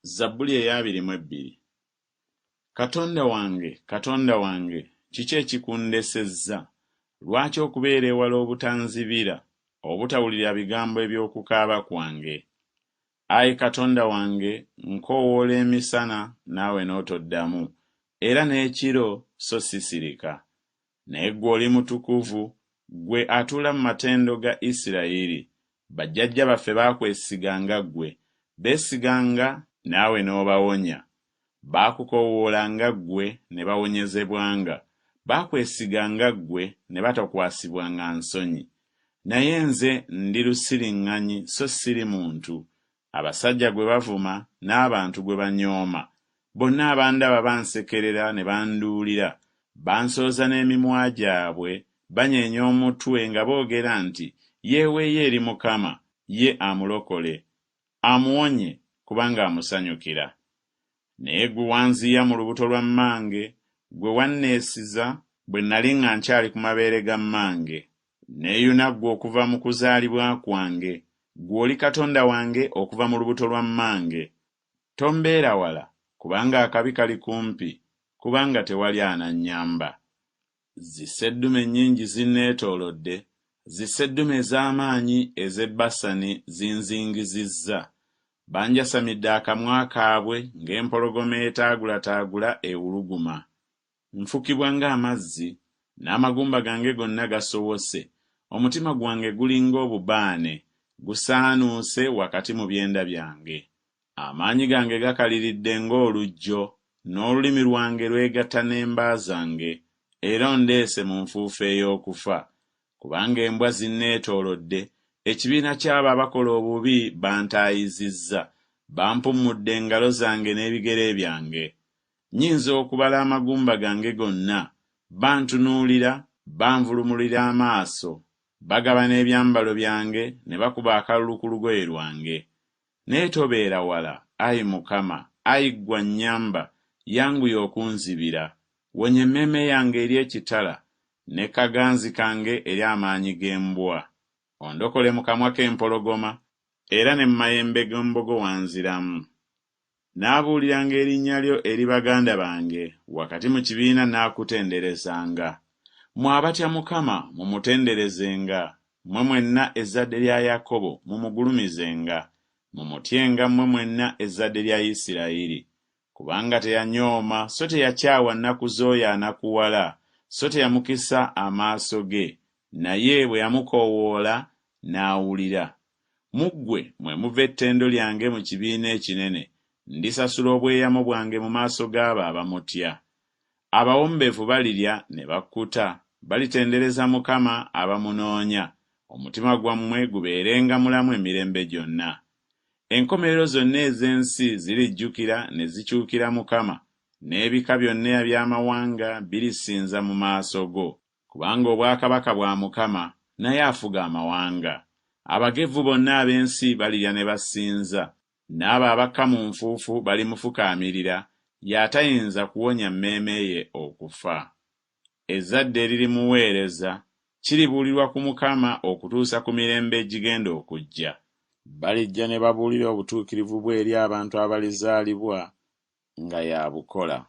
Zabbuli ey'abiri mu ebbiri. Katonda wange, Katonda wange, kiki ekikundesezza? Lwaki okubeera ewala obutanzibira, obutawulira bigambo eby'okukaaba kwange? Ayi Katonda wange, nkoowoola emisana, naawe n'otoddamu, era n'ekiro, so sisirika. Naye ggwe oli mutukuvu, ggwe atuula mu matendo ga Isirayiri. Bajjajja baffe baakwesiganga ggwe, beesiganga, naawe n'obawonya. Baakukoowoolanga ggwe, ne bawonyezebwanga, baakwesiganga ggwe, ne batakwasibwanga nsonyi. Naye nze ndi lusiriŋŋanyi so siri muntu, abasajja gwe bavuma n'abantu gwe banyooma. Bonna abandaba bansekerera ne banduulira, bansooza n'emimwa gyabwe, banyeenya omutwe nga boogera nti, Yeeweeyo eri Mukama, ye amulokole, amuwonye, kubanga amusanyukira. Naye ggwe wanziya mu lubuto lwa mmange, ggwe wanneesiza bwe nnali nga nkyali ku mabeere ga mmange. Neeyuna ggwe okuva mu kuzaalibwa kwange, ggwe oli Katonda wange okuva mu lubuto lwa mmange. Tombeera wala, kubanga akabi kali kumpi, kubanga tewali anannyamba. Zisseddume nnyingi zinneetoolodde, zisseddume ez'amaanyi ez'e Basani zinzingizizza. Banjasamidde akamwa kaabwe ng'empologoma etaagulataagula ewuluguma. Nfukibwa ng'amazzi, n'amagumba gange gonna gasowose, omutima gwange guli ng'obubaane, gusaanuuse wakati mu byenda byange. Amaanyi gange gakaliridde ng'oluggyo, n'olulimi lwange lwegatta n'emba zange, era ondeese mu nfuufu ey'okufa. Kubanga embwa zinneetoolodde, ekibiina ky'abo abakola obubi bantaayizizza, bampummudde engalo zange n'ebigere byange. Nnyinza okubala amagumba gange gonna, bantunuulira, banvulumulira amaaso, bagabana ebyambalo byange ne bakuba akalulu ku lugoye lwange. Naye tobeera wala, ayi Mukama, ayi ggwe annyamba, yanguya okunzibira. Wonya emmeeme yange eri ekitala, ne kaganzi kange eri amaanyi g'embwa. Ondokole mu kamwa k'empologoma, era ne mu mayembe g'embogo wanziramu. Naabuuliranga erinnya lyo eri baganda bange, wakati mu kibiina naakutenderezanga. Mmwe abatya Mukama, mumutenderezenga, mmwe mwenna ezzadde lya Yakobo, mumugulumizenga. Mumutyenga mmwe mwenna ezzadde lya Isirayiri. Kubanga teyanyooma so teyakyawa nnaku z'oyo anakuwala, so teyamukisa amaaso ge, naye bwe yamukoowoola, n'awulira. Mu ggwe mwe muva ettendo lyange mu kibiina ekinene, ndisasula obweyamo bwange mu maaso g'abo abamutya. Abawombeefu balirya ne bakkuta, balitendereza Mukama abamunoonya, omutima gwammwe gubeerenga mulamu emirembe gyonna. Enkomerero zonna ez'ensi zirijjukira ne zikyukira Mukama, n'ebika byonna eby'amawanga birisinza mu maaso go. Kubanga obwakabaka bwa Mukama, naye afuga amawanga. Abagevvu bonna ab'ensi balirya ne basinza, n'abo abakka mu nfuufu balimufukaamirira, ye atayinza kuwonya mmeeme ye okufa. Ezzadde eririmuweereza, kiribuulirwa ku Mukama okutuusa ku mirembe egigenda okujja. Balijja ne babuulira obutuukirivu bwe eri abantu abalizaalibwa nga y'abukola.